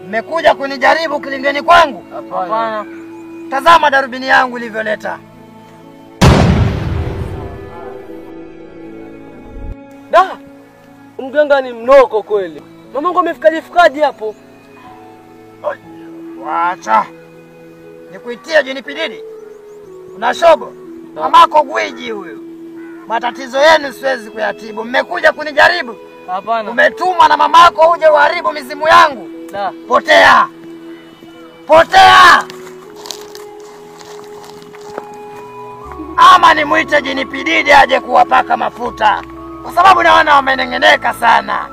Mmekuja kunijaribu kilingeni kwangu? Hapana. Tazama darubini yangu ilivyoleta. Da! Mganga ni mnoko kweli. Mamangu amefikaje fikaje hapo? Wacha. Nikuitie jini pididi. Una shobo? Mamako gwiji huyu. Matatizo yenu siwezi kuyatibu. Mmekuja kunijaribu? Hapana. Umetumwa na mamako uje uharibu mizimu yangu. Da. Potea. Potea. Ama nimuite jini pididi aje kuwapaka mafuta, kwa sababu naona wamenengeneka sana.